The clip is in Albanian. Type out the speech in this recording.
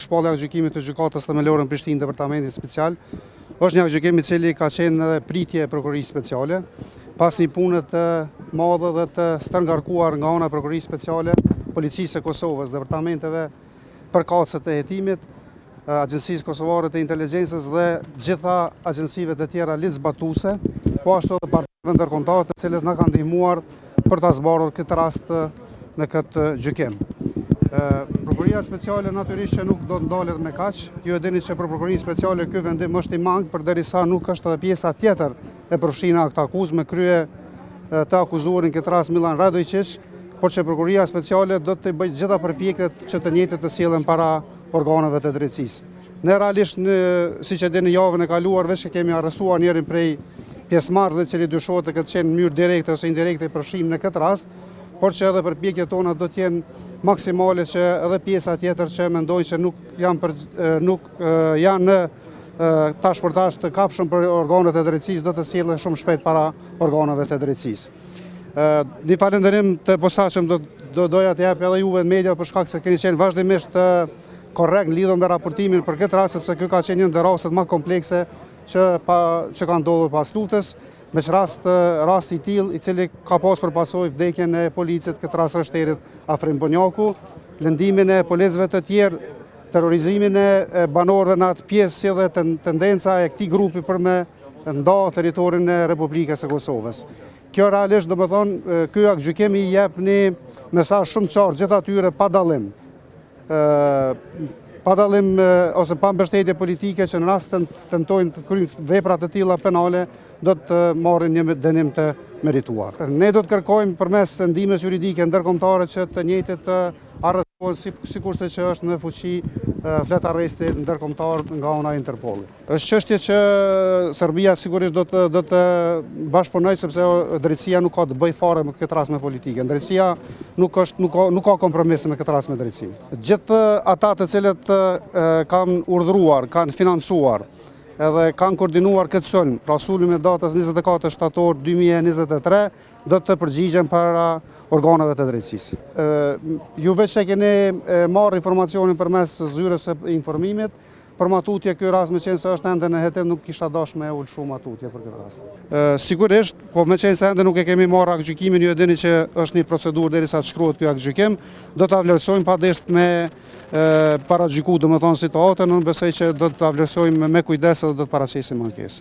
shpallja e aktgjykimit të Gjykatës Themelore në Prishtinë, Departamentit Special, është një aktgjykim i cili ka qenë edhe pritje e Prokurorisë Speciale, pas një pune të madhe dhe të stërngarkuar nga ana e Prokurorisë Speciale, Policisë së Kosovës, departamenteve përkatëse të hetimit, Agjencisë Kosovare të Inteligjencës dhe gjitha agjencive të tjera ligjzbatuese, po ashtu edhe partnerëve ndërkombëtarë të cilët na kanë ndihmuar për ta zbardhur këtë rast në këtë gjykim. Prokuroria Speciale natyrisht që nuk do të ndalet me kaq. Ju e dini që për Prokurorinë Speciale ky vendim është i mangët, përderisa nuk është edhe pjesa tjetër e përfshirë në aktakuzë me krye të akuzuarin këtë rast Milan Radoiçiq, por që Prokuroria Speciale do të bëjë gjitha përpjekjet që të njëjtët të sjellen para organeve të drejtësisë. Ne realisht, në, siç e dini javën e kaluar, veç që kemi arrestuar njërin prej pjesëmarrësve i cili dyshohet të ketë qenë në mënyrë direkte ose indirekte i përfshirë në këtë rast, por që edhe përpjekjet tona do të jenë maksimale që edhe pjesa tjetër që mendojnë që nuk janë për, nuk janë në tash për tash të kapshëm për organet e drejtësisë do të sjellen shumë shpejt para organeve të drejtësisë. Një falënderim të posaçëm do do doja të jap edhe juve në media për shkak se keni qenë vazhdimisht korrekt lidhur me raportimin për këtë rast sepse ky ka qenë një ndër rastet më komplekse që pa që ka ndodhur pas luftës, me që rast rasti i tillë i cili ka pas për pasojë vdekjen e policit këtë rast rreshterit Afrim Bunjaku, lëndimin e policëve të tjerë, terrorizimin e banorëve në atë pjesë si dhe tendenca e këtij grupi për me nda territorin e Republikës së Kosovës. Kjo realisht, domethonë, ky aktgjykim i jep një mesazh shumë qartë gjithë atyre pa dallim. Pa dallim ose pa mbështetje politike që në rast të tentojnë të kryejnë vepra të tilla penale, do të marrin një dënim të merituar. Ne do të kërkojmë përmes ndihmës juridike ndërkombëtare që të njëjtët të arrestohen si, sikurse që është në fuqi fletarresti ndërkombëtar nga ana e Interpolit. Është çështje që Serbia sigurisht do të do të bashkëpunojë sepse drejtësia nuk ka të bëjë fare me këtë rast me politikën. Drejtësia nuk është nuk ka nuk ka kompromis me këtë rast me drejtësinë. Gjithë ata të cilët kanë urdhëruar, kanë financuar edhe kanë koordinuar këtë sulm, pra sulmin e datës 24 shtator 2023, do të përgjigjen para organeve të drejtësisë. Ju veç e keni marrë informacionin përmes zyrës së informimit, Për ma tutje, ky rast me qenë se është ende në hetim, nuk kisha dash me u lëshu ma tutje për këtë rast. Sigurisht, po me qenë se ende nuk e kemi marrë aktgjykimin, ju e dini që është një procedurë derisa të shkruhet ky aktgjykim, do ta vlerësojmë pa desht me paragjyku, domethonë situatën, unë besoj që do ta vlerësojmë me kujdes dhe do të paraqesim ankesë.